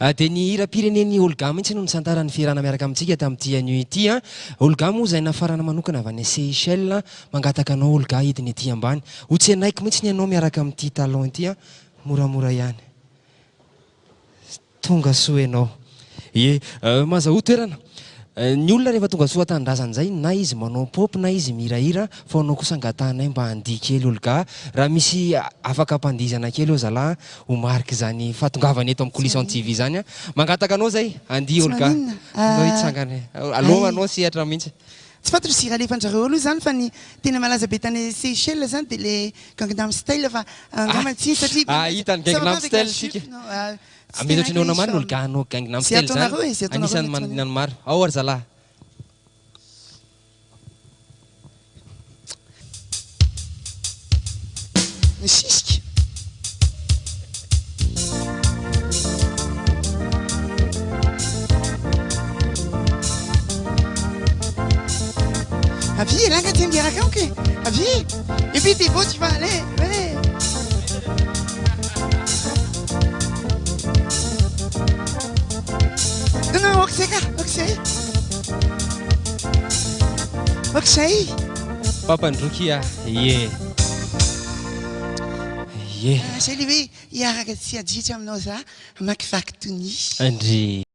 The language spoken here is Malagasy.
Dia ny hiram-pirenen'i Olga mihitsy no nisantarany fiarahana miaraka amintsika tamin'ity anio ity an. Olga moa izay nafarana manokana avy any Seychelles. Mangataka anao Olga hidina ety ambany. Ho tsenaiko mihitsy ny anao miaraka amin'ity talon ity an. Moramora ihany. Tonga soa ianao. Ie, mazahoa toerana. Ny olona rehefa tonga soa an-tanindrazana izay, na izy manao pop na izy mihirahira, fa anao kosa angatahanay mba handihy kely Olga. Raha misy afaka ampandihizana kely eo zalahy ho marik'izany fahatongavany eto amin'ny Coulisses TV izany an. Mangataka anao izay handihy Olga. Anao hitsangana. Aleo anao sehatra mihitsy. Tsy fantatro izay alefandrareo aloha izany fa ny tena malaza be tany Seychelles izany dia le Gangnam Style fa angamba tsy satria Ah, hita ny Gangnam Style isika. Mety ohatran'ny ahoana marina olo gahanao Gangnam Style zany? Anisan'ny manana ny maro. Ao ry zalahy. Misisika. Avia ranga ty miaraka amiko e. Avia. Et puis t'es beau, tu vas aller. Ouais. Non, non, ok, c'est ok, c'est. Ok, c'est. Pampandroky ah, ie. Ie. Zay le hoe hiaraka tsy haditra aminao za hamakivaky tonia. Ndry.